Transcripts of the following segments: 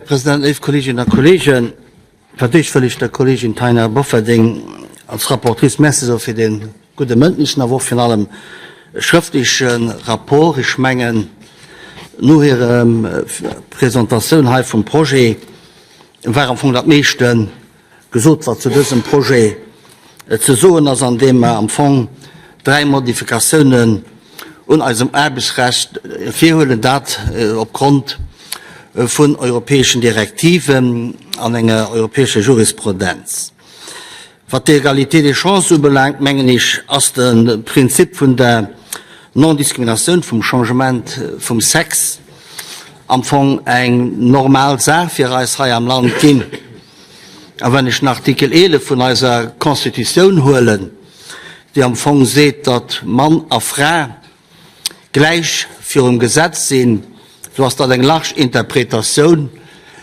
President, léif Kolleeginnen a Kolleegen, fir d'éischt wëll ech der Kolleegin Taina Bofferding als Rapportrice Merci soe fir dee gudde mëndlechen, awer och virun allem schrëftleche Rapport. Ech mengen, no hirer Presentatioun hei vum Projet war am Fong dat meeschte Gesot, wat zu dësem Projet ze soen ass, an deem mer am Fong dräi Modifikatiounen un eisem Aarbechtsrecht virhuelen, dat opgrond vun europäeschen Direktiven an enger europäescher Jurisprudenz. Wat d'Égalité des chances ubelaangt, mengen ech, ass de Prinzip vun der Non-Discriminatioun, vum Changement vum Sex am Fong eng normal Saach fir eis hei am Land ginn. A wann ech den Artikel 11 vun eiser Constitutioun huelen, déi am Fong seet, datt Mann a Fra gläich virum Gesetz sinn, sou ass dat eng large Interpretatioun,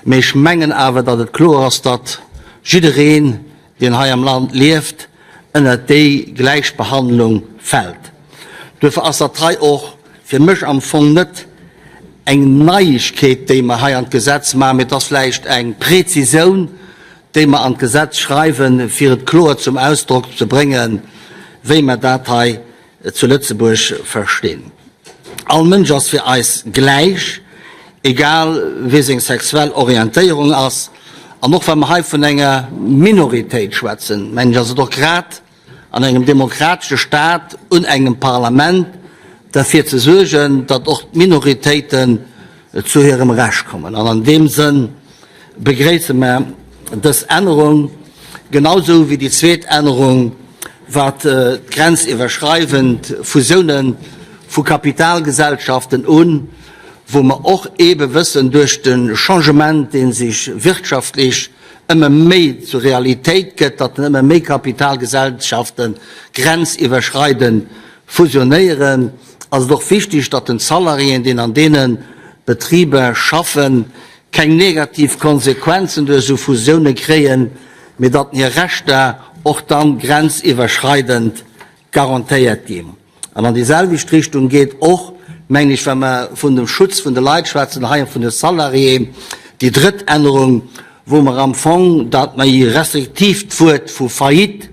mee ech mengen awer, datt et kloer ass, datt jiddereen, deen hei am Land lieft, ënnert déi Gläichbehandlung fält. Duerfir ass dat hei och fir mech am Fong net eng Neiegkeet, déi mer hei an d'Gesetz maachen, mee et ass vläicht eng Präzisioun, déi mer an d'Gesetz schreiwen, fir et kloer zum Ausdrock ze bréngen, wéi mer dat hei zu Lëtzebuerg verstinn. All Mënsch ass fir eis gläich, egal wéi seng sexuell Orientéierung ass. An och wa mer hei vun enger Minoritéit schwätzen, mengen ech, ass et och grad an engem demokratesche Staat un engem Parlament, derfir ze suergen, datt och d'Minoritéiten zu hirem Recht kommen. An an deem Sënn begréisse mer dës Ännerung, genausou wéi déi zweet Ännerung, wat d'grenziwwerschreiwend Fusiounen vu Kapitalgesellschaften un, wou mer och eebe wëssen duerch de Changement, dee sech wirtschaftlech ëmmer méi zur Realitéit gëtt, datt ëmmer méi Kapitalgesellschaften grenziwwerschreidend fusionéieren, ass et och wichtig, datt den Salariéen, deen an deene Betriber schaffen, keng negativ Konsequenzen duerch esou Fusioune kréien, mee datt hir Rechter och dann grenziwwerschreidend garantéiert ginn. An an déi selwecht Richtung geet och, mengen ech, wa mer vun dem Schutz vun de Leit schwätzen, hei vun de Salariéen, déi drëtt Ännerung, wou mer am Fong dat méi restriktiivt Wuert vu Faillite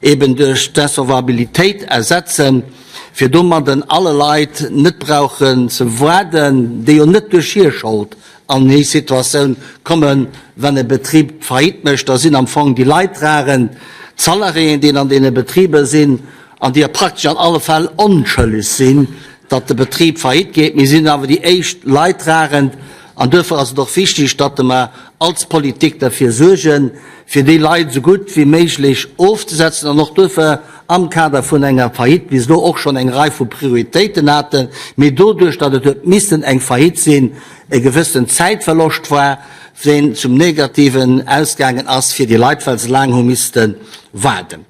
eben duerch d'Insolvabilitéit ersetzen, fir domadden alle Leit net brauchen ze waarden, déi jo net duerch hir Schold an déi Situatioun kommen, wann e Betrib Faillite mécht, da sinn am Fong déi Leidtragend d'Salariéen, déi an deene Betriber sinn an déi praktesch an alle Fäll onschëlleg sinn, datt de Betrib Faillite geet, mee si sinn awer déi éischt Leidtragend. An duerfir ass et och wichtig, datt mer als Politik derfir suergen, fir déi Leit esou gutt wéi méiglech ofzesetzen an och duerfir am Kader vun enger Faillite bis elo och schonn eng Rei vu Prioritéiten haten, mee doduerch, datt et huet missen eng Faillite sinn, e gewëssen Zäitverloscht war, deen zum Negativen ausgaangen ass fir déi Leit, well se laang hu misste waarden.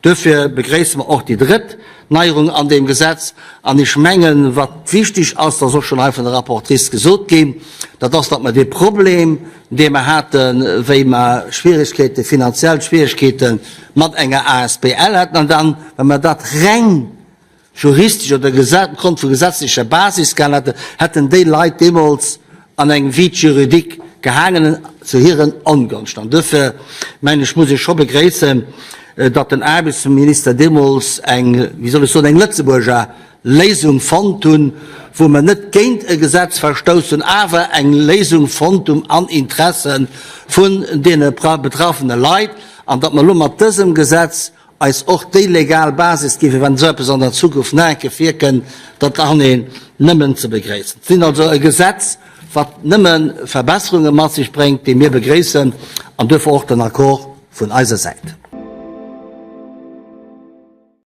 Duerfir begréisse mer och déi drëtt Neierung an deem Gesetz. An ech mengen, wat wichtig ass, dat ass och schonn hei vun der Rapportrice gesot ginn, dat ass, datt mer dee Problem, dee mer haten, wéi mer Schwierigkeeten, finanziell Schwierigkeete mat enger asbl haten, an dann, wa mer dat reng juristesch oder opgrond vu gesetzlecher Basis gehalen hätten, hätten déi Leit deemools an engem Vide juridique gehaangen, zu hiren Ongonschten. An duerfir, mengen ech, muss ee scho begréissen, datt den Aarbechtsminister deemools eng, wéi soll ech soen, eng Lëtzebuerger Léisung fonnt hunn, wou mer net géint e Gesetz verstouss hunn, awer eng Léisung fonnt hunn am Interesse vun deene betraffene Leit, an datt mer elo mat dësem Gesetz eis och déi legal Basis gi fir wann esou eppes an der Zukunft nach eng Kéier virkënnt, dat ass een nëmmen ze begréissen. Et sinn also e Gesetz, wat nëmme Verbesserunge mat sech bréngt, déi mir begréissen, an duerfir och den Accord vun eiser Säit.